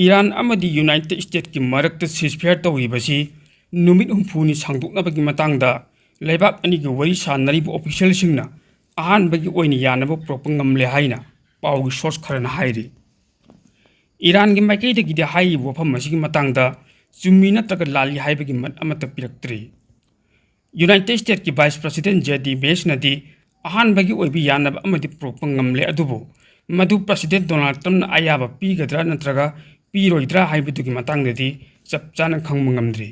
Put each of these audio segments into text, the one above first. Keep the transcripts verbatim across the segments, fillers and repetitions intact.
Iran ꯑꯃꯗꯤ United ꯁ꯭ꯇꯦꯠꯀꯤ ꯃꯔꯛꯇ ceasefire ꯇꯧꯔꯤꯕꯁꯤ ꯅꯨꯃꯤꯠ ꯍꯨꯝꯐꯨꯅꯤ ꯁꯥꯡꯗꯣꯛꯅꯕꯒꯤ ꯃꯇꯥꯡꯗ ꯂꯩꯕꯥꯛ ꯑꯅꯤꯒꯤ ꯋꯥꯔꯤ ꯁꯥꯟꯅꯔꯤꯕ ꯑꯣꯐꯤꯁꯤꯌꯦꯜꯁꯤꯡꯅ ꯑꯍꯥꯟꯕꯒꯤ ꯑꯣꯏꯅ ꯌꯥꯅꯕ ꯄꯨꯔꯛꯄ ꯉꯝꯂꯦ ꯍꯥꯏꯅ ꯄꯥꯎꯒꯤ ꯁꯣꯔꯁ ꯈꯔꯅ ꯍꯥꯏꯔꯤ꯫ ꯏꯔꯥꯟꯒꯤ ꯃꯥꯏꯀꯩꯗꯒꯤꯗꯤ ꯍꯥꯏꯔꯤꯕ ꯋꯥꯐꯝ ꯑꯁꯤꯒꯤ ꯃꯇꯥꯡꯗ ꯆꯨꯝꯃꯤ ꯅꯠꯇ꯭ꯔꯒ ꯂꯥꯜꯂꯤ ꯍꯥꯏꯕꯒꯤ ꯃꯠ ꯑꯃꯠꯇ ꯄꯤꯔꯛꯇ꯭ꯔꯤ꯫ ꯌꯨꯅꯥꯏꯇꯦꯗ ꯁ꯭ꯇꯦꯠꯀꯤ ꯚꯥꯏꯁ ꯄ꯭ꯔꯁꯤꯗꯦꯟ ꯖꯦ ꯗꯤ ꯚꯦꯟꯁꯅꯗꯤ ꯑꯍꯥꯟꯕꯒꯤ ꯑꯣꯏꯕ ꯌꯥꯅꯕ ꯑꯃꯗꯤ ꯄꯨꯔꯛꯄ ꯉꯝꯂꯦ, ꯑꯗꯨꯕꯨ ꯃꯗꯨ ꯄ꯭ꯔꯁꯤꯗꯦꯟ ꯗꯣꯅꯥꯜꯗ ꯇ꯭ꯔꯝꯞꯅ ꯑꯌꯥꯕ ꯄꯤꯒꯗ꯭ꯔꯥ ꯅꯠꯇ꯭ꯔꯒ ꯄꯤꯔꯣꯏꯗ꯭ꯔꯥ ꯍꯥꯏꯕꯗꯨꯒꯤ ꯃꯇꯥꯡꯗꯗꯤ ꯆꯞ ꯆꯥꯅ ꯈꯪꯕ ꯉꯝꯗ꯭ꯔꯤ꯫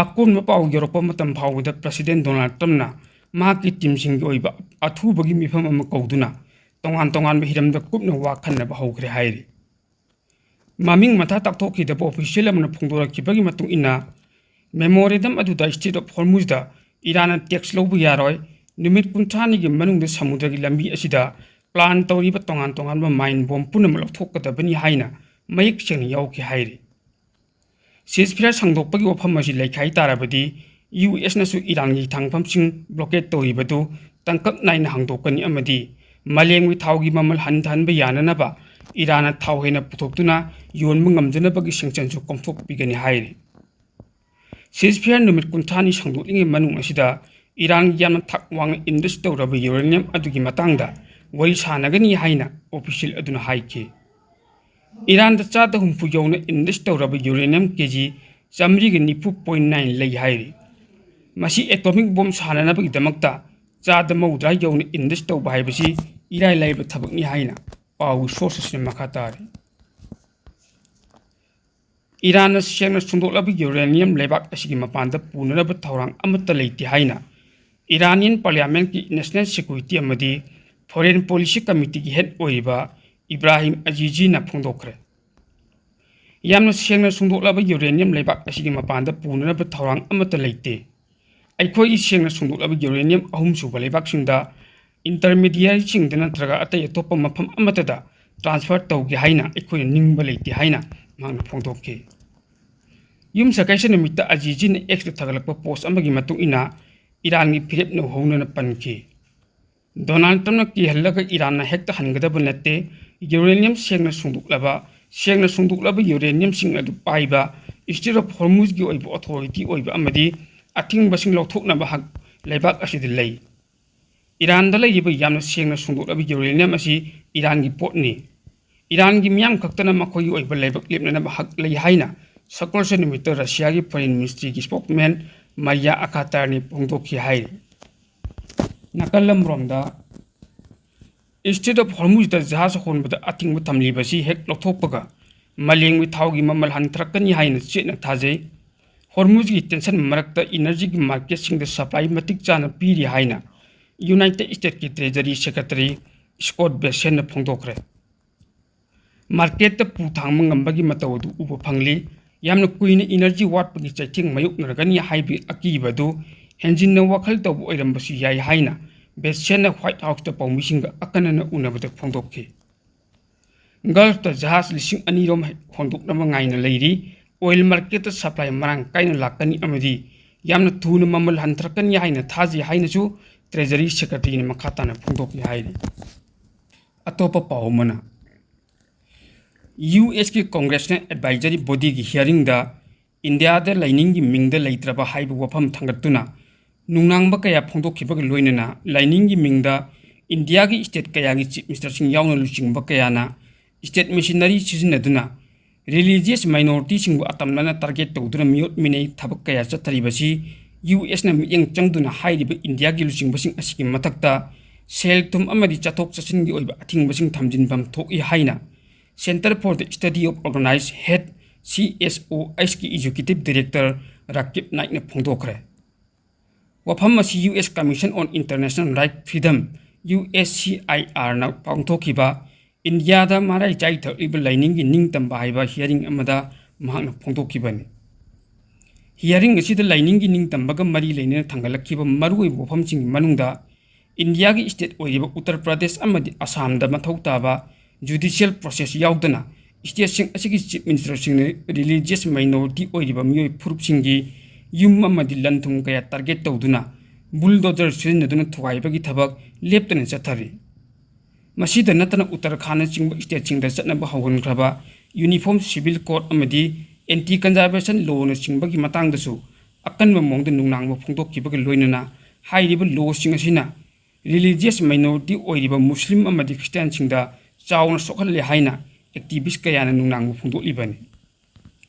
ꯑꯀꯣꯟꯕ ꯄꯥꯎ ꯌꯧꯔꯛꯄ ꯃꯇꯝ ꯐꯥꯎꯕꯗ ꯄ꯭ꯔꯁꯤꯗꯦꯟ ꯗꯣꯅꯥꯜꯗ ꯇ꯭ꯔꯝꯞꯅ ꯃꯍꯥꯛꯀꯤ ꯇꯤꯝꯁꯤꯡꯒꯤ ꯑꯣꯏꯕ ꯑꯊꯨꯕꯒꯤ ꯃꯤꯐꯝ ꯑꯃ ꯀꯧꯗꯨꯅ ꯇꯣꯉꯥꯟ ꯇꯣꯉꯥꯟꯕ ꯍꯤꯔꯝꯗ ꯀꯨꯞꯅ ꯋꯥ ꯈꯟꯅꯕ ꯍꯧꯈ꯭ꯔꯦ ꯍꯥꯏꯔꯤ꯫ ꯃꯃꯤꯡ ꯃꯊꯥ ꯇꯥꯛꯊꯣꯛꯈꯤꯗꯕ ꯑꯣꯐꯤꯁꯤꯌꯦꯜ ꯑꯃꯅ ꯐꯣꯡꯗꯣꯔꯛꯈꯤꯕꯒꯤ ꯃꯇꯨꯡ ꯏꯟꯅ, ꯃꯦꯃꯣꯔꯦꯟꯗꯝ ꯑꯗꯨꯗ Strait of Hormuz ꯗ ꯏꯔꯥꯟꯅ ꯇꯦꯛꯁ ꯂꯧꯕ ꯌꯥꯔꯣꯏ, ꯅꯨꯃꯤꯠ ꯀꯨꯟꯊ꯭ꯔꯥꯅꯤꯒꯤ ꯃꯅꯨꯡꯗ ꯁꯃꯨꯗ꯭ꯔꯒꯤ ꯂꯝꯕꯤ ꯑꯁꯤꯗ ꯄ꯭ꯂꯥꯟ ꯇꯧꯔꯤꯕ ꯇꯣꯉꯥꯟ ꯇꯣꯉꯥꯟꯕ ꯃꯥꯏꯟ ꯕꯣꯝ ꯄꯨꯝꯅꯃꯛ ꯂꯧꯊꯣꯛꯀꯗꯕꯅꯤ ꯍꯥꯏꯅ ꯃꯌꯦꯛ ꯁꯦꯡꯅ ꯌꯥꯎꯈꯤ ꯍꯥꯏꯔꯤ꯫ ceasefire ꯁꯥꯡꯗꯣꯛꯄꯒꯤ ꯋꯥꯐꯝ ꯑꯁꯤ ꯂꯩꯈꯥꯏ ꯇꯥꯔꯕꯗꯤ, ꯌꯨ ꯑꯦꯁꯅꯁꯨ ꯏꯔꯥꯟꯒꯤ ꯊꯥꯡꯐꯝꯁꯤꯡ ꯕ꯭ꯂꯣꯀꯦꯠ ꯇꯧꯔꯤꯕꯗꯨ ꯇꯥꯡꯀꯛ ꯅꯥꯏꯅ ꯍꯥꯡꯗꯣꯛꯀꯅꯤ ꯑꯃꯗꯤ ꯃꯥꯂꯦꯝꯒꯤ ꯊꯥꯎꯒꯤ ꯃꯃꯜ ꯍꯟꯊꯍꯟꯕ ꯌꯥꯅꯅꯕ ꯏꯔꯥꯟꯅ ꯊꯥꯎ ꯍꯦꯟꯅ ꯄꯨꯊꯣꯛꯇꯨꯅ ꯌꯣꯟꯕ ꯉꯝꯖꯅꯕꯒꯤ ꯁꯦꯡꯁꯟꯁꯨ ꯀꯣꯝꯊꯣꯛꯄꯤꯒꯅꯤ ꯍꯥꯏꯔꯤ꯫ ceasefire ꯅꯨꯃꯤꯠ ꯀꯨꯟꯊ꯭ꯔꯥꯅꯤ ꯁꯥꯡꯗꯣꯛꯂꯤꯉꯩ ꯃꯅꯨꯡ ꯑꯁꯤꯗ ꯏꯔꯥꯟꯒꯤ ꯌꯥꯝꯅ ꯊꯥꯛ ꯋꯥꯡꯅ ꯏꯟꯗꯁ ꯇꯧꯔꯕ ꯌꯨꯔꯦꯅꯤꯌꯝ ꯑꯗꯨꯒꯤ ꯃꯇꯥꯡꯗ ꯋꯥꯔꯤ ꯁꯥꯟꯅꯒꯅꯤ ꯍꯥꯏꯅ ꯑꯣꯐꯤꯁꯤꯌꯦꯜ ꯑꯗꯨꯅ ꯍꯥꯏꯈꯤ꯫ ꯏꯔꯥꯟꯗ ꯆꯥꯗ ꯍꯨꯝꯐꯨ ꯌꯧꯅ ꯏꯟꯗꯁ ꯇꯧꯔꯕ ꯌꯨꯔꯦꯅꯤꯌꯝ ꯀꯦ ꯖꯤ ꯆꯥꯃꯔꯤꯒ ꯅꯤꯐꯨ ꯄꯣꯏꯟ ꯅꯥꯏꯟ ꯂꯩ ꯍꯥꯏꯔꯤ꯫ ꯃꯁꯤ ꯑꯦꯇꯣꯃꯤꯛ ꯕꯣꯝ ꯁꯥꯟꯅꯅꯕꯒꯤꯗꯃꯛꯇ ꯆꯥꯗ ꯃꯧꯗ꯭ꯔꯥ ꯌꯧꯅ ꯏꯟꯗꯁ ꯇꯧꯕ ꯍꯥꯏꯕꯁꯤ ꯏꯔꯥꯏ ꯂꯥꯏꯕ ꯊꯕꯛꯅꯤ ꯍꯥꯏꯅ ꯄꯥꯎꯒꯤ ꯁꯣꯔꯁ ꯑꯁꯤꯅ ꯃꯈꯥ ꯇꯥꯔꯤ꯫ ꯏꯔꯥꯟꯅ ꯁꯦꯡꯅ ꯁꯨꯡꯗꯣꯛꯂꯕ ꯌꯨꯔꯦꯅꯤꯌꯝ ꯂꯩꯕꯥꯛ ꯑꯁꯤꯒꯤ ꯃꯄꯥꯟꯗ ꯄꯨꯅꯅꯕ ꯊꯧꯔꯥꯡ ꯑꯃꯠꯇ ꯂꯩꯇꯦ ꯍꯥꯏꯅ ꯏꯔꯥꯅꯤꯌꯟ ꯄꯥꯔꯂꯤꯌꯥꯃꯦꯟꯠꯀꯤ ꯅꯦꯁꯅꯦꯜ ꯁꯦꯀ꯭ꯌꯨꯔꯤꯇꯤ ꯑꯃꯗꯤ ꯐꯣꯔꯦꯟ ꯄꯣꯂꯤꯁꯤ ꯀꯃꯤꯇꯤꯒꯤ ꯍꯦꯗ ꯑꯣꯏꯔꯤꯕ ꯏꯕ꯭ꯔꯥꯍꯤꯝ ꯑꯖꯤꯖꯤꯅ ꯐꯣꯡꯗꯣꯛꯈ꯭ꯔꯦ꯫ ꯌꯥꯝꯅ ꯁꯦꯡꯅ ꯁꯨꯡꯗꯣꯛꯂꯕ ꯌꯨꯔꯦꯅꯤꯌꯝ ꯂꯩꯕꯥꯛ ꯑꯁꯤꯒꯤ ꯃꯄꯥꯟꯗ ꯄꯨꯅꯅꯕ ꯊꯧꯔꯥꯡ ꯑꯃꯠꯇ ꯂꯩꯇꯦ꯫ ꯑꯩꯈꯣꯏꯒꯤ ꯁꯦꯡꯅ ꯁꯨꯡꯗꯣꯛꯂꯕ ꯌꯨꯔꯦꯅꯤꯌꯝ ꯑꯍꯨꯝꯁꯨꯕ ꯂꯩꯕꯥꯛꯁꯤꯡꯗ ꯏꯟꯇꯔꯃꯤꯗꯤꯌꯔꯁꯤꯡꯗ ꯅꯠꯇ꯭ꯔꯒ ꯑꯇꯩ ꯑꯇꯣꯞꯄ ꯃꯐꯝ ꯑꯃꯠꯇꯗ ꯇ꯭ꯔꯥꯟꯁꯐꯔ ꯇꯧꯒꯦ ꯍꯥꯏꯅ ꯑꯩꯈꯣꯏꯅ ꯅꯤꯡꯕ ꯂꯩꯇꯦ ꯍꯥꯏꯅ ꯃꯍꯥꯛꯅ ꯐꯣꯡꯗꯣꯛꯈꯤ꯫ ꯌꯨꯝꯁꯀꯩꯁ ꯅꯨꯃꯤꯠꯇ ꯑꯖꯤꯖꯤꯅ ꯑꯦꯛꯁꯇ ꯊꯥꯒꯠꯂꯛꯄ ꯄꯣꯁ ꯑꯃꯒꯤ ꯃꯇꯨꯡ ꯏꯟꯅ ꯏꯔꯥꯟꯒꯤ ꯐꯤꯔꯦꯞ ꯅꯧꯍꯧꯅꯅ ꯄꯟꯈꯤ꯫ ꯗꯣꯅꯥꯜꯗ ꯇ꯭ꯔꯝꯞꯅ ꯀꯤꯍꯜꯂꯒ ꯏꯔꯥꯟꯅ ꯍꯦꯛꯇ ꯍꯟꯒꯗꯕ ꯅꯠꯇꯦ, ꯌꯨꯔꯦꯅꯤꯌꯝ ꯁꯦꯡꯅ ꯁꯨꯡꯗꯣꯛꯂꯕ ꯁꯦꯡꯅ ꯁꯨꯡꯗꯣꯛꯂꯕ uraniumꯁꯤꯡ ꯑꯗꯨ ꯄꯥꯏꯕ Strait of Hormuzꯒꯤ ꯑꯣꯏꯕ authority ꯑꯣꯏꯕ ꯑꯃꯗꯤ ꯑꯊꯤꯡꯕꯁꯤꯡ ꯂꯧꯊꯣꯛꯅꯕ ꯍꯛ ꯂꯩꯕꯥꯛ ꯑꯁꯤꯗ ꯂꯩ꯫ ꯏꯔꯥꯟꯗ ꯂꯩꯔꯤꯕ ꯌꯥꯝꯅ ꯁꯦꯡꯅ ꯁꯨꯡꯗꯣꯛꯂꯕ uranium ꯑꯁꯤ ꯏꯔꯥꯟꯒꯤ ꯄꯣꯠꯅꯤ꯫ ꯏꯔꯥꯟꯒꯤ ꯃꯤꯌꯥꯝ ꯈꯛꯇꯅ ꯃꯈꯣꯏꯒꯤ ꯑꯣꯏꯕ ꯂꯩꯕꯥꯛ ꯂꯦꯞꯅꯅꯕ ꯍꯛ ꯂꯩ ꯍꯥꯏꯅ ꯁꯒꯣꯜꯁꯦꯟ ꯅꯨꯃꯤꯠꯇ ꯔꯁꯤꯌꯥꯒꯤ Foreign Ministryꯒꯤ spokesman ꯃꯥꯔꯤꯌꯥ ꯑꯈꯥꯇꯥꯔꯅꯤ ꯐꯣꯡꯗꯣꯛꯈꯤ ꯍꯥꯏꯔꯤ꯫ ꯅꯥꯀꯜ ꯑꯃꯔꯣꯝꯗ, Strait of Hormuzꯗ ꯖꯍꯥꯖ ꯍꯣꯟꯕꯗ ꯑꯊꯤꯡꯕ ꯊꯝꯂꯤꯕꯁꯤ ꯍꯦꯛ ꯂꯧꯊꯣꯛꯄꯒ ꯃꯥꯂꯦꯝꯒꯤ ꯊꯥꯎꯒꯤ ꯃꯃꯜ ꯍꯟꯊꯔꯛꯀꯅꯤ ꯍꯥꯏꯅ ꯆꯦꯠꯅ ꯊꯥꯖꯩ꯫ Hormuzꯒꯤ tension ꯃꯔꯛꯇ energyꯒꯤ marketꯁꯤꯡꯗ supply ꯃꯇꯤꯛ ꯆꯥꯅ ꯄꯤꯔꯤ ꯍꯥꯏꯅ United Statesꯀꯤ Treasury Secretary Scott Bessentꯅ ꯐꯣꯡꯗꯣꯛꯈ꯭ꯔꯦ꯫ Marketꯇ ꯄꯨ ꯊꯥꯡꯕ ꯉꯝꯕꯒꯤ ꯃꯇꯧ ꯑꯗꯨ ꯎꯕ ꯐꯪꯂꯤ꯫ ꯌꯥꯝꯅ ꯀꯨꯏꯅ energy ꯋꯥꯠꯄꯒꯤ ꯆꯩꯊꯦꯡ ꯃꯥꯌꯣꯛꯅꯔꯒꯅꯤ ꯍꯥꯏꯕꯒꯤ ꯑꯀꯤꯕ ꯑꯗꯨ ꯍꯦꯟꯖꯤꯟꯅ ꯋꯥꯈꯜ ꯇꯧꯕ ꯑꯣꯏꯔꯝꯕꯁꯨ ꯌꯥꯏ ꯍꯥꯏꯅ Bessentꯅ White Houseꯇ ꯄꯥꯎꯃꯤꯁꯤꯡꯒ ꯑꯀꯟꯅꯅ ꯎꯅꯕꯗ ꯐꯣꯡꯗꯣꯛꯈꯤ꯫ Gulfꯇ ꯖꯍꯥꯖ ꯂꯤꯁꯤꯡ ꯑꯅꯤ ꯔꯣꯝ ꯍꯣꯟꯗꯣꯛꯅꯕ ꯉꯥꯏꯅ ꯂꯩꯔꯤ꯫ Oil marketꯇ supply ꯃꯔꯥꯡ ꯀꯥꯏꯅ ꯂꯥꯛꯀꯅꯤ ꯑꯃꯗꯤ ꯌꯥꯝꯅ ꯊꯨꯅ ꯃꯃꯜ ꯍꯟꯊꯔꯛꯀꯅꯤ ꯍꯥꯏꯅ ꯊꯥꯖꯩ ꯍꯥꯏꯅꯁꯨ Treasury Secretaryꯅ ꯃꯈꯥ ꯇꯥꯅ ꯐꯣꯡꯗꯣꯛꯈꯤ ꯍꯥꯏꯔꯤ꯫ ꯑꯇꯣꯞꯄ ꯄꯥꯎ ꯑꯃꯅ, USꯀꯤ Congressional Advisory Bodyꯒꯤ hearingꯗ ꯏꯟꯗꯤꯌꯥꯗ ꯂꯥꯏꯅꯤꯡꯒꯤ ꯃꯤꯡꯗ ꯂꯩꯇ꯭ꯔꯕ ꯍꯥꯏꯕ ꯋꯥꯐꯝ ꯊꯥꯡꯒꯠꯇꯨꯅ ꯅꯨꯡꯅꯥꯡꯕ ꯀꯌꯥ ꯐꯣꯡꯗꯣꯛꯈꯤꯕꯒ ꯂꯣꯏꯅꯅ ꯂꯥꯏꯅꯤꯡꯒꯤ ꯃꯤꯡꯗ ꯏꯟꯗꯤꯌꯥꯒꯤ state ꯀꯌꯥꯒꯤ chief ministerꯁꯤꯡ ꯌꯥꯎꯅ ꯂꯨꯆꯤꯡꯕ ꯀꯌꯥꯅ state machinery ꯁꯤꯖꯤꯟꯅꯗꯨꯅ religious minorityꯁꯤꯡꯕꯨ ꯑꯇꯝꯅꯅ target ꯇꯧꯗꯨꯅ ꯃꯤꯑꯣꯠ ꯃꯤꯅꯩ ꯊꯕꯛ ꯀꯌꯥ ꯆꯠꯊꯔꯤꯕꯁꯤ USꯅ ꯃꯤꯠꯌꯦꯡ ꯆꯪꯗꯨꯅ ꯍꯥꯏꯔꯤꯕ ꯏꯟꯗꯤꯌꯥꯒꯤ ꯂꯨꯆꯤꯡꯕꯁꯤꯡ ꯑꯁꯤꯒꯤ ꯃꯊꯛꯇ ꯁꯦꯜ ꯊꯨꯝ ꯑꯃꯗꯤ ꯆꯠꯊꯣꯛ ꯆꯠꯁꯤꯟꯒꯤ ꯑꯣꯏꯕ ꯑꯊꯤꯡꯕꯁꯤꯡ ꯊꯝꯖꯤꯟꯐꯝ ꯊꯣꯛꯏ ꯍꯥꯏꯅ Centre for the Study of Organized Hate, CSOHꯀꯤ Executive Director ꯔꯥꯀꯤꯕ ꯅꯥꯏꯛꯅ ꯐꯣꯡꯗꯣꯛꯈ꯭ꯔꯦ꯫ ꯋꯥꯐꯝ ꯑꯁꯤ US Commission on International Right Freedom, USCIRꯅ ꯄꯥꯡꯊꯣꯛꯈꯤꯕ ꯏꯟꯗꯤꯌꯥꯗ ꯃꯔꯥꯏ ꯆꯥꯏꯊꯔꯛꯂꯤꯕ ꯂꯥꯏꯅꯤꯡꯒꯤ ꯅꯤꯡꯇꯝꯕ ꯍꯥꯏꯕ hearing ꯑꯃꯗ ꯃꯍꯥꯛꯅ ꯐꯣꯡꯗꯣꯛꯈꯤꯕꯅꯤ꯫ Hearing ꯑꯁꯤꯗ ꯂꯥꯏꯅꯤꯡꯒꯤ ꯅꯤꯡꯇꯝꯕꯒ ꯃꯔꯤ ꯂꯩꯅꯅ ꯊꯥꯡꯒꯠꯂꯛꯈꯤꯕ ꯃꯔꯨꯑꯣꯏꯕ ꯋꯥꯐꯝꯁꯤꯡꯒꯤ ꯃꯅꯨꯡꯗ ꯏꯟꯗꯤꯌꯥꯒꯤ state ꯑꯣꯏꯔꯤꯕ ꯎꯠꯇꯔ ꯄ꯭ꯔꯗꯦꯁ ꯑꯃꯗꯤ ꯑꯁꯥꯝꯗ ꯃꯊꯧ ꯇꯥꯕ judicial process ꯌꯥꯎꯗꯅ stateꯁꯤꯡ ꯑꯁꯤꯒꯤ chief ministerꯁꯤꯡꯅ religious minority ꯑꯣꯏꯔꯤꯕ ꯃꯤꯑꯣꯏ ꯐꯨꯔꯨꯞꯁꯤꯡꯒꯤ ꯌꯨꯝ ꯑꯃꯗꯤ ꯂꯟ ꯊꯨꯝ ꯀꯌꯥ target ꯇꯧꯗꯨꯅ bulldozer ꯁꯤꯖꯤꯟꯅꯗꯨꯅ ꯊꯨꯒꯥꯏꯕꯒꯤ ꯊꯕꯛ ꯂꯦꯞꯇꯅ ꯆꯠꯊꯔꯤ꯫ ꯃꯁꯤꯗ ꯅꯠꯇꯅ ꯎꯠꯇꯔꯈꯥꯟꯅꯆꯤꯡꯕ stateꯁꯤꯡꯗ ꯆꯠꯅꯕ ꯍꯧꯍꯟꯈ꯭ꯔꯕ Uniform Civil Code ꯑꯃꯗꯤ Anti Conversion Lawꯅꯆꯤꯡꯕꯒꯤ ꯃꯇꯥꯡꯗꯁꯨ ꯑꯀꯟꯕ ꯃꯑꯣꯡꯗ ꯅꯨꯡꯅꯥꯡꯕ ꯐꯣꯡꯗꯣꯛꯈꯤꯕꯒ ꯂꯣꯏꯅꯅ ꯍꯥꯏꯔꯤꯕ lawꯁꯤꯡ ꯑꯁꯤꯅ religious minority ꯑꯣꯏꯔꯤꯕ ꯃꯨꯁꯂꯤꯝ ꯑꯃꯗꯤ ꯈ꯭ꯔꯤꯁꯇꯤꯌꯥꯟꯁꯤꯡꯗ ꯆꯥꯎꯅ ꯁꯣꯛꯍꯜꯂꯦ ꯍꯥꯏꯅ activist ꯀꯌꯥꯅ ꯅꯨꯡꯅꯥꯡꯕ ꯐꯣꯡꯗꯣꯛꯂꯤꯕꯅꯤ꯫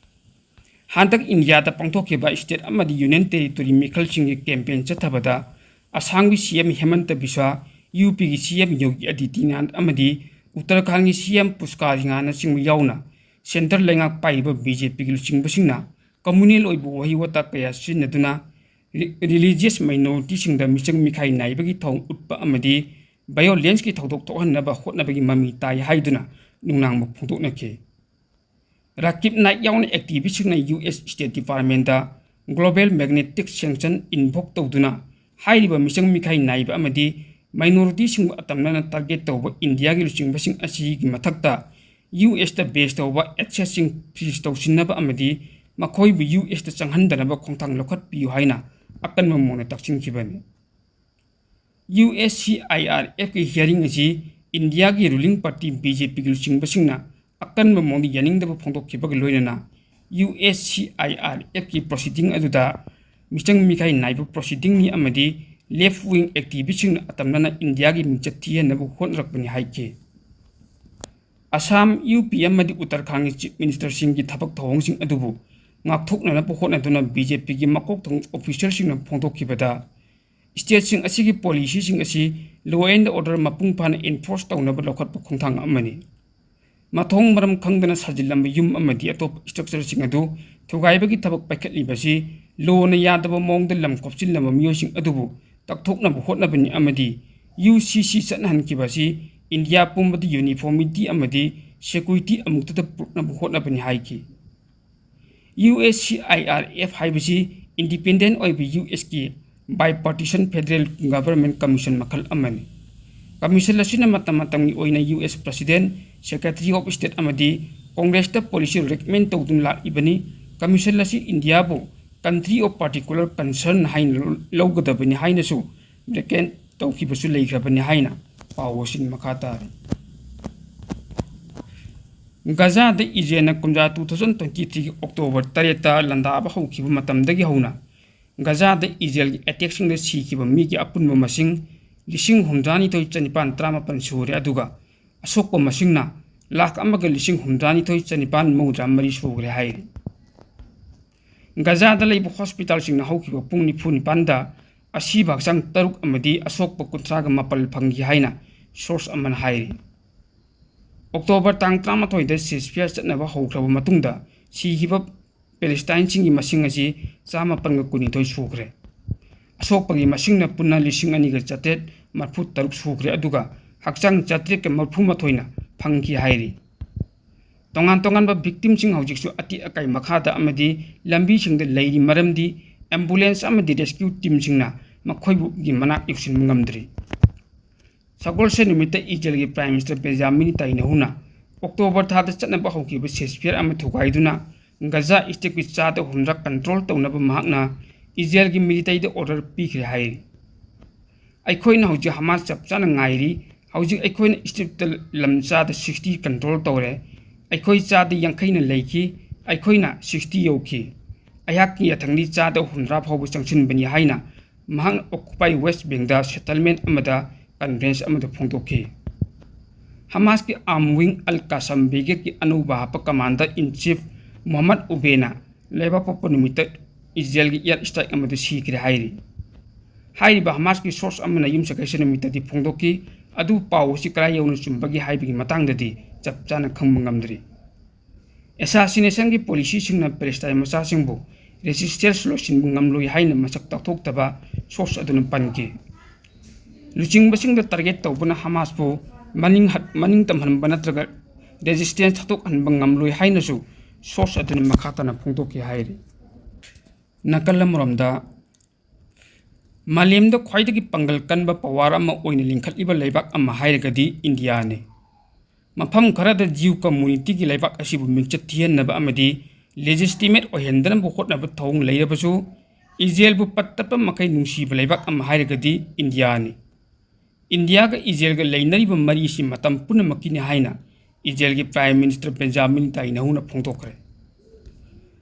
ꯍꯟꯗꯛ ꯏꯟꯗꯤꯌꯥꯗ ꯄꯥꯡꯊꯣꯛꯈꯤꯕ state ꯑꯃꯗꯤ union territory ꯃꯤꯈꯜꯁꯤꯡꯒꯤ campaign ꯆꯠꯊꯕꯗ ꯑꯁꯥꯝꯒꯤ C M ꯍꯦꯃꯟꯇ ꯕꯤꯁ꯭ꯋꯥ, UPꯒꯤ C M ꯌꯣꯒꯤ ꯑꯗꯤꯇꯤꯅꯥꯊ ꯑꯃꯗꯤ ꯎꯠꯇꯔꯈꯥꯟꯒꯤ C M ꯄꯨꯁꯀꯥꯔ ꯁꯤꯡꯍꯅꯆꯤꯡꯕ ꯌꯥꯎꯅ centre ꯂꯩꯉꯥꯛ ꯄꯥꯏꯔꯤꯕ BJPꯒꯤ ꯂꯨꯆꯤꯡꯕꯁꯤꯡꯅ communal ꯑꯣꯏꯕ ꯋꯥꯍꯩ ꯋꯥꯇꯥ ꯀꯌꯥ ꯁꯤꯖꯤꯟꯅꯗꯨꯅ ꯔꯤ-, religious minorityꯁꯤꯡꯗ ꯃꯤꯆꯪ ꯃꯤꯈꯥꯏ ꯅꯥꯏꯕꯒꯤ ꯊꯧꯑꯣꯡ ꯎꯠꯄ ꯑꯃꯗꯤ violenceꯀꯤ ꯊꯧꯗꯣꯛ ꯊꯣꯛꯍꯟꯅꯕ ꯍꯣꯠꯅꯕꯒꯤ ꯃꯃꯤ ꯇꯥꯏ ꯍꯥꯏꯗꯨꯅ ꯅꯨꯡꯅꯥꯡꯕ ꯐꯣꯡꯗꯣꯛꯅꯈꯤ꯫ ꯔꯥꯀꯤꯕ ꯅꯥꯏꯛ ꯌꯥꯎꯅ activistꯁꯤꯡꯅ US State Departmentꯇ global magnitstic sanction invoke ꯇꯧꯗꯨꯅ ꯍꯥꯏꯔꯤꯕ ꯃꯤꯆꯪ ꯃꯤꯈꯥꯏ ꯅꯥꯏꯕ ꯑꯃꯗꯤ minorityꯁꯤꯡꯕꯨ ꯑꯇꯝꯅꯅ target ꯇꯧꯕ ꯏꯟꯗꯤꯌꯥꯒꯤ ꯂꯨꯆꯤꯡꯕꯁꯤꯡ ꯑꯁꯤꯒꯤ ꯃꯊꯛꯇ USꯇ base ꯇꯧꯕ assetꯁꯤꯡ freeze ꯇꯧꯁꯤꯟꯅꯕ ꯑꯃꯗꯤ ꯃꯈꯣꯏꯕꯨ USꯇ ꯆꯪꯍꯟꯗꯅꯕ ꯈꯣꯡꯊꯥꯡ ꯂꯧꯈꯠꯄꯤꯌꯨ ꯍꯥꯏꯅ ꯑꯀꯟꯕ ꯃꯑꯣꯡꯗ ꯇꯛꯁꯤꯟꯈꯤꯕꯅꯤ꯫ USCIRFꯀꯤ hearing ꯑꯁꯤ ꯏꯟꯗꯤꯌꯥꯒꯤ ruling party BJPꯒꯤ ꯂꯨꯆꯤꯡꯕꯁꯤꯡꯅ ꯑꯀꯟꯕ ꯃꯑꯣꯡꯗ ꯌꯥꯅꯤꯡꯗꯕ ꯐꯣꯡꯗꯣꯛꯈꯤꯕꯒ ꯂꯣꯏꯅꯅ USCIRFꯀꯤ proceeding ꯑꯗꯨꯗ ꯃꯤꯆꯪ ꯃꯤꯈꯥꯏ ꯅꯥꯏꯕ proceedingꯅꯤ ꯑꯃꯗꯤ left wing activistꯁꯤꯡꯅ ꯑꯇꯝꯅꯅ ꯏꯟꯗꯤꯌꯥꯒꯤ ꯃꯤꯡꯆꯠ ꯊꯤꯍꯟꯅꯕ ꯍꯣꯠꯅꯔꯛꯄꯅꯤ ꯍꯥꯏꯈꯤ꯫ ꯑꯁꯥꯝ, UP ꯑꯃꯗꯤ ꯎꯠꯇꯔꯈꯥꯟꯒꯤ Chief Ministerꯁꯤꯡꯒꯤ ꯊꯕꯛ ꯊꯧꯑꯣꯡꯁꯤꯡ ꯑꯗꯨꯕꯨ ꯉꯥꯛꯊꯣꯛꯅꯅꯕ ꯍꯣꯠꯅꯗꯨꯅ BJPꯒꯤ ꯃꯀꯣꯛ ꯊꯣꯡꯕ officerꯁꯤꯡꯅ ꯐꯣꯡꯗꯣꯛꯈꯤꯕꯗ stateꯁꯤꯡ ꯑꯁꯤꯒꯤ policyꯁꯤꯡ ꯑꯁꯤ law and order ꯃꯄꯨꯡ ꯐꯥꯅ enforce ꯇꯧꯅꯕ ꯂꯧꯈꯠꯄ ꯈꯣꯡꯊꯥꯡ ꯑꯃꯅꯤ꯫ ꯃꯊꯣꯡ ꯃꯔꯝ ꯈꯪꯗꯅ ꯁꯥꯖꯤꯜꯂꯝꯕ ꯌꯨꯝ ꯑꯃꯗꯤ ꯑꯇꯣꯞꯄ structureꯁꯤꯡ ꯑꯗꯨ ꯊꯨꯒꯥꯏꯕꯒꯤ ꯊꯕꯛ ꯄꯥꯏꯈꯠꯂꯤꯕ ꯑꯁꯤ lawꯅ ꯌꯥꯗꯕ ꯃꯑꯣꯡꯗ ꯂꯝ ꯈꯣꯞꯆꯤꯜꯂꯝꯕ ꯃꯤꯑꯣꯏꯁꯤꯡ ꯑꯗꯨꯕꯨ ꯇꯛꯊꯣꯛꯅꯕ ꯍꯣꯠꯅꯕꯅꯤ ꯑꯃꯗꯤ UCC ꯆꯠꯅꯍꯟꯈꯤꯕ ꯑꯁꯤ ꯏꯟꯗꯤꯌꯥ ꯄꯨꯝꯕꯗ uniformity ꯑꯃꯗꯤ security ꯑꯃꯨꯛꯇꯗ ꯄꯨꯔꯛꯅꯕ ꯍꯣꯠꯅꯕꯅꯤ ꯍꯥꯏꯈꯤ꯫ USCIRF ꯍꯥꯏꯕꯁꯤ independent ꯑꯣꯏꯕ USꯀꯤ bipartisan federal government commission ꯃꯈꯜ ꯑꯃꯅꯤ꯫ Commission ꯑꯁꯤꯅ ꯃꯇꯝ ꯃꯇꯝꯒꯤ ꯑꯣꯏꯅ US President, Secretary of State ꯑꯃꯗꯤ Congressꯇ policy recommend ꯇꯧꯗꯨꯅ ꯂꯥꯛꯂꯤꯕꯅꯤ꯫ Commission ꯑꯁꯤ ꯏꯟꯗꯤꯌꯥꯕꯨ country of particular concern ꯍꯥꯏꯅ ꯂꯧꯒꯗꯕꯅꯤ ꯍꯥꯏꯅꯁꯨ recommend ꯇꯧꯈꯤꯕꯁꯨ ꯂꯩꯈ꯭ꯔꯕꯅꯤ ꯍꯥꯏꯅ ꯄꯥꯎ ꯑꯁꯤꯅ ꯃꯈꯥ ꯇꯥꯔꯤ꯫ ꯒꯖꯥꯗ ꯏꯖꯔꯦꯜꯅ ꯀꯨꯝꯖꯥ two thousand twenty threeꯒꯤ October ꯇꯔꯦꯠꯇ ꯂꯥꯟꯗꯥꯕ ꯍꯧꯈꯤꯕ ꯃꯇꯝꯗꯒꯤ ꯍꯧꯅ ꯒꯖꯥꯗ ꯏꯖꯔꯦꯜꯒꯤ attackꯁꯤꯡꯗ ꯁꯤꯈꯤꯕ ꯃꯤꯒꯤ ꯑꯄꯨꯟꯕ ꯃꯁꯤꯡ ꯂꯤꯁꯤꯡ ꯍꯨꯝꯗ꯭ꯔꯥꯅꯤꯊꯣꯏ ꯆꯅꯤꯄꯥꯟ ꯇꯔꯥꯃꯥꯄꯟ ꯁꯨꯔꯦ, ꯑꯗꯨꯒ ꯑꯁꯣꯛꯄ ꯃꯁꯤꯡꯅ ꯂꯥꯈ ꯑꯃꯒ ꯂꯤꯁꯤꯡ ꯍꯨꯝꯗ꯭ꯔꯥꯅꯤꯊꯣꯏ ꯆꯅꯤꯄꯥꯟ ꯃꯧꯗ꯭ꯔꯥ ꯃꯔꯤ ꯁꯨꯈ꯭ꯔꯦ ꯍꯥꯏꯔꯤ꯫ ꯒꯖꯥꯗ ꯂꯩꯕ ꯍꯣꯁꯄꯤꯇꯥꯜꯁꯤꯡꯅ ꯍꯧꯈꯤꯕ ꯄꯨꯡ ꯅꯤꯐꯨ ꯅꯤꯄꯥꯟꯗ ꯑꯁꯤꯕ ꯍꯛꯆꯥꯡ ꯇꯔꯨꯛ ꯑꯃꯗꯤ ꯑꯁꯣꯛꯄ ꯀꯨꯟꯊ꯭ꯔꯥꯒ ꯃꯥꯄꯟ ꯐꯪꯈꯤ ꯍꯥꯏꯅ source ꯑꯃꯅ ꯍꯥꯏꯔꯤ꯫ October ꯇꯥꯡ ꯇꯔꯥꯃꯥꯊꯣꯏꯗ ceasefire ꯆꯠꯅꯕ ꯍꯧꯈ꯭ꯔꯕ ꯃꯇꯨꯡꯗ ꯁꯤꯈꯤꯕ ꯄꯦꯂꯦꯁꯇꯥꯏꯟꯁꯤꯡꯒꯤ ꯃꯁꯤꯡ ꯑꯁꯤ ꯆꯥꯃꯥꯄꯟꯒ ꯀꯨꯟꯅꯤꯊꯣꯏ ꯁꯨꯈ꯭ꯔꯦ꯫ ꯑꯁꯣꯛꯄꯒꯤ ꯃꯁꯤꯡꯅ ꯄꯨꯟꯅ ꯂꯤꯁꯤꯡ ꯑꯅꯤꯒ ꯆꯥꯇ꯭ꯔꯦꯠ ꯃꯔꯤꯐꯨ ꯇꯔꯨꯛ ꯁꯨꯈ꯭ꯔꯦ, ꯑꯗꯨꯒ ꯍꯛꯆꯥꯡ ꯆꯥꯇ꯭ꯔꯦꯠꯀ ꯃꯔꯤꯐꯨ ꯃꯥꯊꯣꯏꯅ ꯐꯪꯈꯤ ꯍꯥꯏꯔꯤ꯫ ꯇꯣꯉꯥꯟ ꯇꯣꯉꯥꯟꯕ victimꯁꯤꯡ ꯍꯧꯖꯤꯛꯁꯨ ꯑꯇꯦꯛ ꯑꯀꯥꯏ ꯃꯈꯥꯗ ꯑꯃꯗꯤ ꯂꯝꯕꯤꯁꯤꯡꯗ ꯂꯩꯔꯤ, ꯃꯔꯝꯗꯤ ambulance ꯑꯃꯗꯤ rescue teamꯁꯤꯡꯅ ꯃꯈꯣꯏꯕꯨꯒꯤ ꯃꯅꯥꯛ ꯌꯧꯁꯤꯟꯕ ꯉꯝꯗ꯭ꯔꯤ꯫ ꯁꯒꯣꯜꯁꯦꯟ ꯅꯨꯃꯤꯠꯇ ꯏꯖꯔꯦꯜꯒꯤ Prime Minister ꯕꯦꯟꯖꯥꯃꯤꯟ ꯅꯦꯇꯥꯟꯌꯥꯍꯨꯅ October ꯊꯥꯗ ꯆꯠꯅꯕ ꯍꯧꯈꯤꯕ ceasefire ꯑꯃ ꯊꯨꯒꯥꯏꯗꯨꯅ ꯒꯖꯥ Stripꯀꯤ ꯆꯥꯗ ꯍꯨꯝꯗ꯭ꯔꯥ control ꯇꯧꯅꯕ ꯃꯍꯥꯛꯅ ꯏꯖꯔꯦꯜꯒꯤ militaryꯗ order ꯄꯤꯈ꯭ꯔꯦ ꯍꯥꯏꯔꯤ꯫ "ꯑꯩꯈꯣꯏꯅ ꯍꯧꯖꯤꯛ ꯍꯃꯥꯁ ꯆꯞ ꯆꯥꯅ ꯉꯥꯏꯔꯤ꯫ ꯍꯧꯖꯤꯛ ꯑꯩꯈꯣꯏꯅ Stripꯇ ꯂꯝ ꯆꯥꯗ sixty control ꯇꯧꯔꯦ꯫ ꯑꯩꯈꯣꯏ ꯆꯥꯗ ꯌꯥꯡꯈꯩꯅ ꯂꯩꯈꯤ, ꯑꯩꯈꯣꯏꯅ sixty ꯌꯧꯈꯤ꯫ ꯑꯩꯍꯥꯛꯀꯤ ꯌꯥꯊꯪꯗꯤ ꯆꯥꯗ ꯍꯨꯝꯗ꯭ꯔꯥ ꯐꯥꯎꯕ ꯆꯪꯁꯤꯟꯕꯅꯤ" ꯍꯥꯏꯅ ꯃꯍꯥꯛꯅ occupied West Bankꯗ settlement ꯑꯃꯗ conference ꯑꯃꯗ ꯐꯣꯡꯗꯣꯛꯈꯤ꯫ ꯍꯃꯥꯁꯀꯤ arm wing Al Qassam Brigadeꯀꯤ ꯑꯅꯧꯕ ꯍꯥꯞꯄ Commander in Chief ꯃꯣꯍꯝꯃꯗ ꯎꯕꯦꯅ ꯂꯩꯕꯥꯛꯄꯣꯛꯄ ꯅꯨꯃꯤꯠꯇ ꯏꯖꯔꯦꯜꯒꯤ air strike ꯑꯃꯗ ꯁꯤꯈ꯭ꯔꯦ ꯍꯥꯏꯔꯤ꯫ ꯍꯥꯏꯔꯤꯕ ꯍꯃꯥꯁꯀꯤ source ꯑꯃꯅ ꯌꯨꯝꯁꯀꯩꯁ ꯅꯨꯃꯤꯠꯇꯗꯤ ꯐꯣꯡꯗꯣꯛꯈꯤ, ꯑꯗꯨꯕꯨ ꯄꯥꯎ ꯑꯁꯤ ꯀꯗꯥꯏ ꯌꯧꯅ ꯆꯨꯝꯕꯒꯦ ꯍꯥꯏꯕꯒꯤ ꯃꯇꯥꯡꯗꯗꯤ ꯆꯞ ꯆꯥꯅ ꯈꯪꯕ ꯉꯝꯗ꯭ꯔꯤ꯫ Assassinationꯒꯤ policyꯁꯤꯡꯅ ꯄꯦꯂꯦꯁꯇꯥꯏꯟ ꯃꯆꯥꯁꯤꯡꯕꯨ resistance ꯂꯣꯏꯁꯤꯟꯕ ꯉꯝꯂꯣꯏ ꯍꯥꯏꯅ ꯃꯁꯛ ꯇꯥꯛꯊꯣꯛꯇꯕ source ꯑꯗꯨꯅ ꯄꯟꯈꯤ꯫ ꯂꯨꯆꯤꯡꯕꯁꯤꯡꯗ target ꯇꯧꯕꯅ ꯍꯃꯥꯁꯄꯨ ꯃꯅꯤꯡ ꯍꯠ-, ꯃꯅꯤꯡ ꯇꯝꯍꯟꯕ ꯅꯠꯇ꯭ꯔꯒ resistance ꯊꯥꯗꯣꯛꯍꯟꯕ ꯉꯝꯂꯣꯏ ꯍꯥꯏꯅꯁꯨ source ꯑꯗꯨꯅ ꯃꯈꯥ ꯇꯥꯅ ꯐꯣꯡꯗꯣꯛꯈꯤ ꯍꯥꯏꯔꯤ꯫ ꯅꯥꯀꯜ ꯑꯃꯔꯣꯝꯗ, ꯃꯥꯂꯦꯝꯗ ꯈ꯭ꯋꯥꯏꯗꯒꯤ ꯄꯥꯡꯒꯜ ꯀꯟꯕ power ꯑꯃ ꯑꯣꯏꯅ ꯂꯤꯡꯈꯠꯂꯤꯕ ꯂꯩꯕꯥꯛ ꯑꯃ ꯍꯥꯏꯔꯒꯗꯤ ꯏꯟꯗꯤꯌꯥꯅꯤ꯫ ꯃꯐꯝ ꯈꯔꯗ Jew communityꯒꯤ ꯂꯩꯕꯥꯛ ꯑꯁꯤꯕꯨ ꯃꯤꯡꯆꯠ ꯊꯤꯍꯟꯅꯕ ꯑꯃꯗꯤ legitimate ꯑꯣꯏꯍꯟꯗꯅꯕ ꯍꯣꯠꯅꯕ ꯊꯧꯑꯣꯡ ꯂꯩꯔꯕꯁꯨ, ꯏꯖꯔꯦꯜꯕꯨ ꯄꯠ ꯇꯠꯄ ꯃꯈꯩ ꯅꯨꯡꯁꯤꯕ ꯂꯩꯕꯥꯛ ꯑꯃ ꯍꯥꯏꯔꯒꯗꯤ ꯏꯟꯗꯤꯌꯥꯅꯤ꯫ ꯏꯟꯗꯤꯌꯥꯒ ꯏꯖꯔꯦꯜꯒ ꯂꯩꯅꯔꯤꯕ ꯃꯔꯤꯁꯤ ꯃꯇꯝ ꯄꯨꯝꯅꯃꯛꯀꯤꯅꯤ ꯍꯥꯏꯅ ꯏꯖꯔꯦꯜꯒꯤ Prime Minister Benjamin Netanyahu-ꯅ ꯐꯣꯡꯗꯣꯛꯈ꯭ꯔꯦ꯫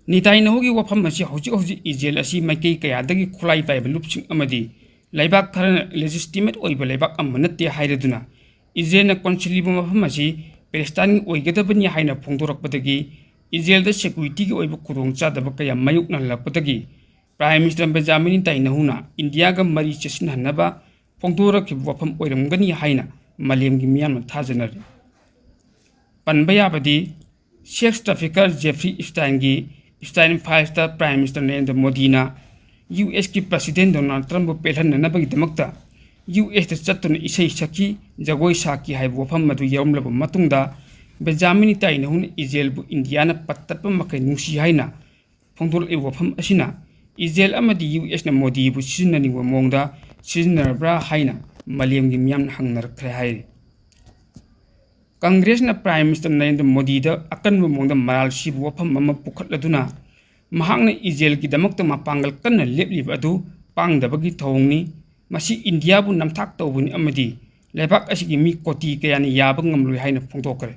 Netanyahu-ꯒꯤ ꯋꯥꯐꯝ ꯑꯁꯤ ꯍꯧꯖꯤꯛ ꯍꯧꯖꯤꯛ ꯏꯖꯔꯦꯜ ꯑꯁꯤ ꯃꯥꯏꯀꯩ ꯀꯌꯥꯗꯒꯤ ꯈꯨꯠꯂꯥꯏ ꯄꯥꯏꯕ ꯂꯨꯞꯁꯤꯡ ꯑꯃꯗꯤ ꯂꯩꯕꯥꯛ ꯈꯔꯅ legitimate ꯑꯣꯏꯕ ꯂꯩꯕꯥꯛ ꯑꯃ ꯅꯠꯇꯦ ꯍꯥꯏꯔꯗꯨꯅ, ꯏꯖꯔꯦꯜꯅ ꯀꯣꯟꯁꯤꯜꯂꯤꯕ ꯃꯐꯝ ꯑꯁꯤ ꯄꯦꯂꯦꯁꯇꯥꯏꯟꯒꯤ ꯑꯣꯏꯒꯗꯕꯅꯤ ꯍꯥꯏꯅ ꯐꯣꯡꯗꯣꯔꯛꯄꯗꯒꯤ ꯏꯖꯔꯦꯜꯗ security-ꯒꯤ ꯑꯣꯏꯕ ꯈꯨꯗꯣꯡꯆꯥꯗꯕ ꯀꯌꯥ ꯃꯥꯌꯣꯛꯅꯍꯜꯂꯛꯄꯗꯒꯤ Prime Minister Benjamin Netanyahu-ꯅ ꯏꯟꯗꯤꯌꯥꯒ ꯃꯔꯤ ꯆꯦꯠꯁꯤꯟꯍꯟꯅꯕ ꯐꯣꯡꯗꯣꯔꯛꯈꯤꯕ ꯋꯥꯐꯝ ꯑꯣꯏꯔꯝꯒꯅꯤ ꯍꯥꯏꯅ ꯃꯥꯂꯦꯝꯒꯤ ꯃꯤꯌꯥꯝꯅ ꯊꯥꯖꯅꯔꯤ꯫ ꯄꯟꯕ ꯌꯥꯕꯗꯤ, sex trafficker Jeffrey Epstein-ꯒꯤ, Epstein files-ꯇ Prime Minister Narendra ꯃꯣꯗꯤꯅ ꯌꯨ ꯑꯦꯁꯀꯤ President ꯗꯣꯅꯥꯜꯗ ꯇ꯭ꯔꯝꯞꯕꯨ ꯄꯦꯜꯍꯟꯅꯅꯕꯒꯤꯗꯃꯛꯇ ꯌꯨ ꯑꯦꯁꯇ ꯆꯠꯇꯨꯅ ꯏꯁꯩ ꯁꯛꯈꯤ, ꯖꯒꯣꯏ ꯁꯥꯈꯤ ꯍꯥꯏꯕ ꯋꯥꯐꯝ ꯑꯗꯨ ꯌꯥꯎꯔꯝꯂꯕ ꯃꯇꯨꯡꯗ, ꯕꯦꯟꯖꯥꯃꯤꯟ ꯅꯦꯇꯥꯟꯌꯥꯍꯨꯅ ꯏꯖꯔꯦꯜꯕꯨ ꯏꯟꯗꯤꯌꯥꯅ ꯄꯠ ꯇꯠꯄ ꯃꯈꯩ ꯅꯨꯡꯁꯤ ꯍꯥꯏꯅ ꯐꯣꯡꯗꯣꯔꯛꯂꯤꯕ ꯋꯥꯐꯝ ꯑꯁꯤꯅ ꯏꯖꯔꯦꯜ ꯑꯃꯗꯤ ꯌꯨ ꯑꯦꯁꯅ ꯃꯣꯗꯤꯕꯨ ꯁꯤꯖꯤꯟꯅꯅꯤꯡꯕ ꯃꯑꯣꯡꯗ ꯁꯤꯖꯤꯟꯅꯔꯕ꯭ꯔꯥ ꯍꯥꯏꯅ ꯃꯥꯂꯦꯝꯒꯤ ꯃꯤꯌꯥꯝꯅ ꯍꯪꯅꯔꯛꯈ꯭ꯔꯦ ꯍꯥꯏꯔꯤ꯫ ꯀꯪꯒ꯭ꯔꯦꯁꯅ Prime Minister ꯅꯔꯦꯟꯗ꯭ꯔ ꯃꯣꯗꯤꯗ ꯑꯀꯟꯕ ꯃꯑꯣꯡꯗ ꯃꯔꯥꯜ ꯁꯤꯕ ꯋꯥꯐꯝ ꯑꯃ ꯄꯨꯈꯠꯂꯗꯨꯅ, ꯃꯍꯥꯛꯅ ꯏꯖꯔꯦꯜꯒꯤꯗꯃꯛꯇ ꯃꯄꯥꯡꯒꯜ ꯀꯟꯅ ꯂꯦꯞꯂꯤꯕ ꯑꯗꯨ ꯄꯥꯡꯗꯕꯒꯤ ꯊꯧꯑꯣꯡꯅꯤ, ꯃꯁꯤ ꯏꯟꯗꯤꯌꯥꯕꯨ ꯅꯝꯊꯥꯛ ꯇꯧꯕꯅꯤ ꯑꯃꯗꯤ ꯂꯩꯕꯥꯛ ꯑꯁꯤꯒꯤ ꯃꯤ ꯀꯣꯇꯤ ꯀꯌꯥꯅ ꯌꯥꯕ ꯉꯝꯂꯣꯏ ꯍꯥꯏꯅ ꯐꯣꯡꯗꯣꯛꯈ꯭ꯔꯦ꯫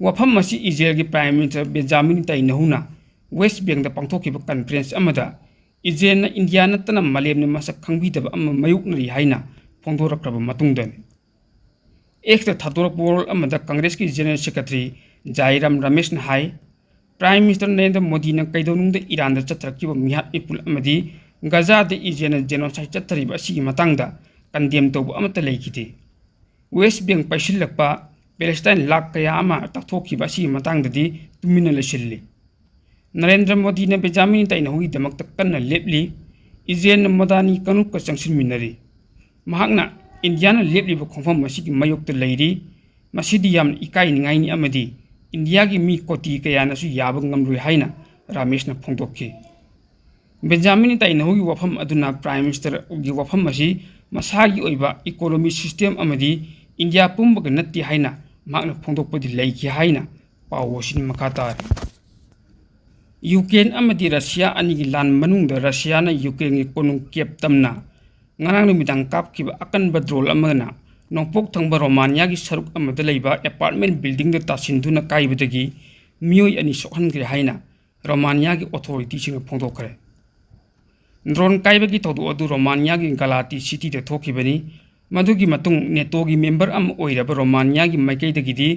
ꯋꯥꯐꯝ ꯑꯁꯤ ꯏꯖꯔꯦꯜꯒꯤ Prime Minister ꯕꯦꯟꯖꯥꯃꯤꯟ ꯅꯦꯇꯥꯟꯌꯥꯍꯨꯅ West Bankꯗ ꯄꯥꯡꯊꯣꯛꯈꯤꯕ conference ꯑꯃꯗ ꯏꯖꯔꯦꯜꯅ ꯏꯟꯗꯤꯌꯥ ꯅꯠꯇꯅ ꯃꯥꯂꯦꯝꯅ ꯃꯁꯛ ꯈꯪꯕꯤꯗꯕ ꯑꯃ ꯃꯥꯌꯣꯛꯅꯔꯤ ꯍꯥꯏꯅ ꯐꯣꯡꯗꯣꯔꯛꯈ꯭ꯔꯕ ꯃꯇꯨꯡꯗꯅꯤ꯫ Xꯇ ꯊꯥꯗꯣꯔꯛꯄ ꯋꯥꯔꯣꯜ ꯑꯃꯗ ꯀꯪꯒ꯭ꯔꯦꯁꯀꯤ General Secretary ꯖꯥꯏꯔꯥꯝ ꯔꯃꯦꯁꯅ ꯍꯥꯏ, Prime Minister ꯅꯔꯦꯟꯗ꯭ꯔ ꯃꯣꯗꯤꯅ ꯀꯩꯗꯧꯅꯨꯡꯗ ꯏꯔꯥꯟꯗ ꯆꯠꯊꯔꯛꯈꯤꯕ ꯃꯤꯍꯥꯠ ꯃꯤꯄꯨꯟ ꯑꯃꯗꯤ ꯒꯖꯥꯗ ꯏꯖꯔꯦꯜꯅ genocide ꯆꯠꯊꯔꯤꯕ ꯑꯁꯤꯒꯤ ꯃꯇꯥꯡꯗ condemn ꯇꯧꯕ ꯑꯃꯠꯇ ꯂꯩꯈꯤꯗꯦ꯫ West Bank ꯄꯥꯏꯁꯤꯜꯂꯛꯄ, ꯄꯦꯂꯦꯁꯇꯥꯏꯟ ꯂꯥꯈ ꯀꯌꯥ ꯑꯃ ꯇꯛꯊꯣꯛꯈꯤꯕ ꯑꯁꯤꯒꯤ ꯃꯇꯥꯡꯗꯗꯤ ꯇꯨꯃꯤꯟꯅ ꯂꯩꯁꯤꯜꯂꯤ꯫ ꯅꯔꯦꯟꯗ꯭ꯔ ꯃꯣꯗꯤꯅ ꯕꯦꯟꯖꯥꯃꯤꯟ ꯅꯦꯇꯥꯟꯌꯥꯍꯨꯒꯤꯗꯃꯛꯇ ꯀꯟꯅ ꯂꯦꯞꯂꯤ꯫ ꯏꯖꯔꯦꯜꯅ ꯃꯗꯥꯅꯤ ꯀꯥꯡꯂꯨꯞꯀ ꯆꯪꯁꯤꯟꯃꯤꯟꯅꯔꯤ꯫ ꯃꯍꯥꯛꯅ ꯏꯟꯗꯤꯌꯥꯅ ꯂꯦꯞꯂꯤꯕ ꯈꯣꯡꯐꯝ ꯑꯁꯤꯒꯤ ꯃꯥꯌꯣꯛꯇ ꯂꯩꯔꯤ꯫ ꯃꯁꯤꯗꯤ ꯌꯥꯝꯅ ꯏꯀꯥꯏꯅꯤꯡꯉꯥꯏꯅꯤ ꯑꯃꯗꯤ ꯏꯟꯗꯤꯌꯥꯒꯤ ꯃꯤ ꯀꯣꯇꯤ ꯀꯌꯥꯅꯁꯨ ꯌꯥꯕ ꯉꯝꯂꯣꯏ ꯍꯥꯏꯅ ꯔꯥꯃꯦꯁꯅ ꯐꯣꯡꯗꯣꯛꯈꯤ꯫ ꯕꯦꯟꯖꯥꯃꯤꯟ ꯅꯦꯇꯥꯟꯌꯥꯍꯨꯒꯤ ꯋꯥꯐꯝ ꯑꯗꯨꯅ Prime Ministerꯒꯤ ꯋꯥꯐꯝ ꯑꯁꯤ ꯃꯁꯥꯒꯤ ꯑꯣꯏꯕ economy system ꯑꯃꯗꯤ ꯏꯟꯗꯤꯌꯥ ꯄꯨꯝꯕꯒ ꯅꯠꯇꯦ ꯍꯥꯏꯅ ꯃꯍꯥꯛꯅ ꯐꯣꯡꯗꯣꯛꯄꯗꯤ ꯂꯩꯈꯤ ꯍꯥꯏꯅ ꯄꯥꯎ ꯑꯁꯤꯅ ꯃꯈꯥ ꯇꯥꯔꯤ꯫ ꯌꯨꯀ꯭ꯔꯦꯟ ꯑꯃꯗꯤ ꯔꯁꯤꯌꯥ ꯑꯅꯤꯒꯤ ꯂꯥꯟ ꯃꯅꯨꯡꯗ ꯔꯁꯤꯌꯥꯅ ꯌꯨꯀ꯭ꯔꯦꯟꯒꯤ ꯀꯣꯅꯨꯡ ꯀꯤꯌꯦꯚ ꯇꯝꯅ ꯉꯔꯥꯡ ꯅꯨꯃꯤꯗꯥꯡ ꯀꯥꯞꯈꯤꯕ ꯑꯀꯟꯕ drone ꯑꯃꯅ ꯅꯣꯡꯄꯣꯛ ꯊꯪꯕ ꯔꯣꯃꯥꯅꯤꯌꯥꯒꯤ ꯁꯔꯨꯛ ꯑꯃꯗ ꯂꯩꯕ apartment buildingꯗ ꯇꯥꯁꯤꯟꯗꯨꯅ ꯀꯥꯏꯕꯗꯒꯤ ꯃꯤꯑꯣꯏ ꯑꯅꯤ ꯁꯣꯛꯍꯟꯈ꯭ꯔꯦ ꯍꯥꯏꯅ ꯔꯣꯃꯥꯅꯤꯌꯥꯒꯤ authorityꯁꯤꯡꯅ ꯐꯣꯡꯗꯣꯛꯈ꯭ꯔꯦ꯫ Drone ꯀꯥꯏꯕꯒꯤ ꯊꯧꯗꯣꯛ ꯑꯗꯨ ꯔꯣꯃꯥꯅꯤꯌꯥꯒꯤ ꯒꯂꯥꯇꯤ cityꯗ ꯊꯣꯛꯈꯤꯕꯅꯤ꯫ ꯃꯗꯨꯒꯤ ꯃꯇꯨꯡ NATOꯒꯤ member ꯑꯃ ꯑꯣꯏꯔꯕ ꯔꯣꯃꯥꯅꯤꯌꯥꯒꯤ ꯃꯥꯏꯀꯩꯗꯒꯤꯗꯤ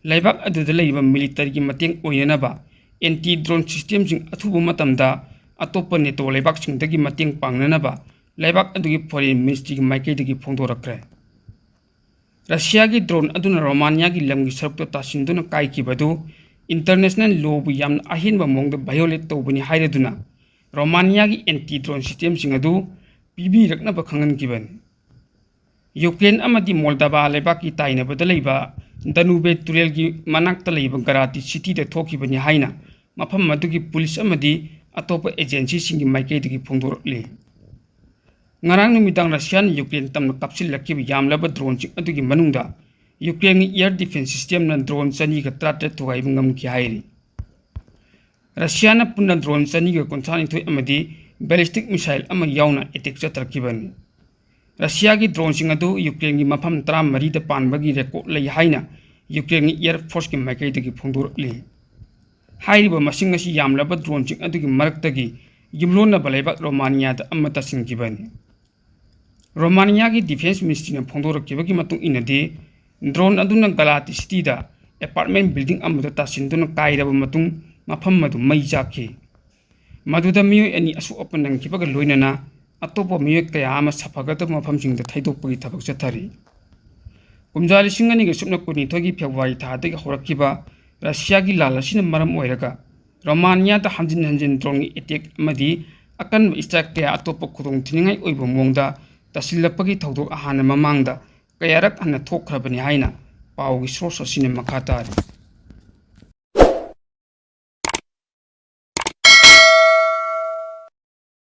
ꯂꯩꯕꯥꯛ ꯑꯗꯨꯗ ꯂꯩꯔꯤꯕ militaryꯒꯤ ꯃꯇꯦꯡ ꯑꯣꯏꯅꯅꯕ anti drone systemꯁꯤꯡ ꯑꯊꯨꯕ ꯃꯇꯝꯗ ꯑꯇꯣꯞꯄ NATO ꯂꯩꯕꯥꯛꯁꯤꯡꯗꯒꯤ ꯃꯇꯦꯡ ꯄꯥꯡꯅꯅꯕ ꯂꯩꯕꯥꯛ ꯑꯗꯨꯒꯤ foreign ministryꯒꯤ ꯃꯥꯏꯀꯩꯗꯒꯤ ꯐꯣꯡꯗꯣꯔꯛꯈ꯭ꯔꯦ꯫ ꯔꯁꯤꯌꯥꯒꯤ drone ꯑꯗꯨꯅ ꯔꯣꯃꯥꯅꯤꯌꯥꯒꯤ ꯂꯝꯒꯤ ꯁꯔꯨꯛꯇ ꯇꯥꯁꯤꯟꯗꯨꯅ ꯀꯥꯏꯈꯤꯕ ꯑꯗꯨ international lawꯕꯨ ꯌꯥꯝꯅ ꯑꯍꯦꯟꯕ ꯃꯑꯣꯡꯗ violate ꯇꯧꯕꯅꯤ ꯍꯥꯏꯔꯗꯨꯅ ꯔꯣꯃꯥꯅꯤꯌꯥꯒꯤ anti drone systemꯁꯤꯡ ꯑꯗꯨ ꯄꯤꯕꯤꯔꯛꯅꯕ ꯈꯪꯍꯟꯈꯤꯕꯅꯤ꯫ ꯌꯨꯀ꯭ꯔꯦꯟ ꯑꯃꯗꯤ ꯃꯣꯜꯗꯣꯚꯥ ꯂꯩꯕꯥꯛꯀꯤ ꯇꯥꯏꯅꯕꯗ ꯂꯩꯕ ꯗꯅꯨꯕꯦ ꯇꯨꯔꯦꯜꯒꯤ ꯃꯅꯥꯛꯇ ꯂꯩꯕ ꯒꯔꯥꯇꯤ cityꯗ ꯊꯣꯛꯈꯤꯕꯅꯤ ꯍꯥꯏꯅ ꯃꯐꯝ ꯑꯗꯨꯒꯤ ꯄꯨꯂꯤꯁ ꯑꯃꯗꯤ ꯑꯇꯣꯞꯄ agencyꯁꯤꯡꯒꯤ ꯃꯥꯏꯀꯩꯗꯒꯤ ꯐꯣꯡꯗꯣꯔꯛꯂꯤ꯫ ꯉꯔꯥꯡ ꯅꯨꯃꯤꯗꯥꯡ ꯔꯁꯤꯌꯥꯅ ꯌꯨꯀ꯭ꯔꯦꯟ ꯇꯝꯅ ꯀꯥꯞꯁꯤꯜꯂꯛꯈꯤꯕ ꯌꯥꯝꯂꯕ droneꯁꯤꯡ ꯑꯗꯨꯒꯤ ꯃꯅꯨꯡꯗ ꯌꯨꯀ꯭ꯔꯦꯟꯒꯤ air defence systemꯅ drone ꯆꯅꯤꯒ ꯇꯔꯥꯇꯔꯦꯠ ꯊꯨꯒꯥꯏꯕ ꯉꯝꯈꯤ ꯍꯥꯏꯔꯤ꯫ ꯔꯁꯤꯌꯥꯅ ꯄꯨꯟꯅ drone ꯆꯅꯤꯒ ꯀꯨꯟꯊ꯭ꯔꯥꯅꯤꯊꯣꯏ ꯑꯃꯗꯤ ballistic missile ꯑꯃ ꯌꯥꯎꯅ attack ꯆꯠꯊꯔꯛꯈꯤꯕꯅꯤ꯫ ꯔꯁꯤꯌꯥꯒꯤ droneꯁꯤꯡ ꯑꯗꯨ ꯌꯨꯀ꯭ꯔꯦꯟꯒꯤ ꯃꯐꯝ ꯇꯔꯥꯃꯔꯤꯗ ꯄꯥꯟꯕꯒꯤ record ꯂꯩ ꯍꯥꯏꯅ ꯌꯨꯀ꯭ꯔꯦꯟꯒꯤ air forceꯀꯤ ꯃꯥꯏꯀꯩꯗꯒꯤ ꯐꯣꯡꯗꯣꯔꯛꯂꯤ꯫ ꯍꯥꯏꯔꯤꯕ ꯃꯁꯤꯡ ꯑꯁꯤ ꯌꯥꯝꯂꯕ droneꯁꯤꯡ ꯑꯗꯨꯒꯤ ꯃꯔꯛꯇꯒꯤ ꯌꯨꯝꯂꯣꯟꯅꯕ ꯂꯩꯕꯥꯛ ꯔꯣꯃꯥꯅꯤꯌꯥꯗ ꯑꯃ ꯇꯥꯁꯤꯟꯈꯤꯕꯅꯤ꯫ ꯔꯣꯃꯥꯅꯤꯌꯥꯒꯤ defence ministryꯅ ꯐꯣꯡꯗꯣꯔꯛꯈꯤꯕꯒꯤ ꯃꯇꯨꯡ ꯏꯟꯅꯗꯤ, drone ꯑꯗꯨꯅ ꯒꯂꯥꯇꯤ cityꯗ apartment building ꯑꯃꯗ ꯇꯥꯁꯤꯟꯗꯨꯅ ꯀꯥꯏꯔꯕ ꯃꯇꯨꯡ ꯃꯐꯝ ꯑꯗꯨ ꯃꯩ ꯆꯥꯛꯈꯤ꯫ ꯃꯗꯨꯗ ꯃꯤꯑꯣꯏ ꯑꯅꯤ ꯑꯁꯣꯛ ꯑꯄꯟ ꯅꯪꯈꯤꯕꯒ ꯂꯣꯏꯅꯅ ꯑꯇꯣꯞꯄ ꯃꯤꯑꯣꯏ ꯀꯌꯥ ꯑꯃ ꯁꯥꯐꯒꯗꯕ ꯃꯐꯝꯁꯤꯡꯗ ꯊꯩꯗꯣꯛꯄꯒꯤ ꯊꯕꯛ ꯆꯠꯊꯔꯤ꯫ ꯀꯨꯝꯖꯥ ꯂꯤꯁꯤꯡ ꯑꯅꯤꯒ ꯁꯨꯞꯅ ꯀꯨꯟꯅꯤꯊꯣꯏꯒꯤ February ꯊꯥꯗꯒꯤ ꯍꯧꯔꯛꯈꯤꯕ ꯔꯁꯤꯌꯥꯒꯤ ꯂꯥꯜ ꯑꯁꯤꯅ ꯃꯔꯝ ꯑꯣꯏꯔꯒ ꯔꯣꯃꯥꯅꯤꯌꯥꯗ ꯍꯟꯖꯤꯟ ꯍꯟꯖꯤꯟ droneꯒꯤ attack ꯑꯃꯗꯤ ꯑꯀꯟꯕ strike ꯀꯌꯥ ꯑꯇꯣꯞꯄ ꯈꯨꯗꯣꯡꯊꯤꯅꯤꯡꯉꯥꯏ ꯑꯣꯏꯕ ꯃꯑꯣꯡꯗ ꯇꯥꯁꯤꯜꯂꯛꯄꯒꯤ ꯊꯧꯗꯣꯛ ꯍꯥꯟꯅ ꯃꯃꯥꯡꯗ ꯀꯌꯥꯔꯛ ꯍꯟꯅ ꯊꯣꯛꯈ꯭ꯔꯕꯅꯤ ꯍꯥꯏꯅ ꯄꯥꯎꯒꯤ source ꯑꯁꯤꯅ ꯃꯈꯥ ꯇꯥꯔꯤ꯫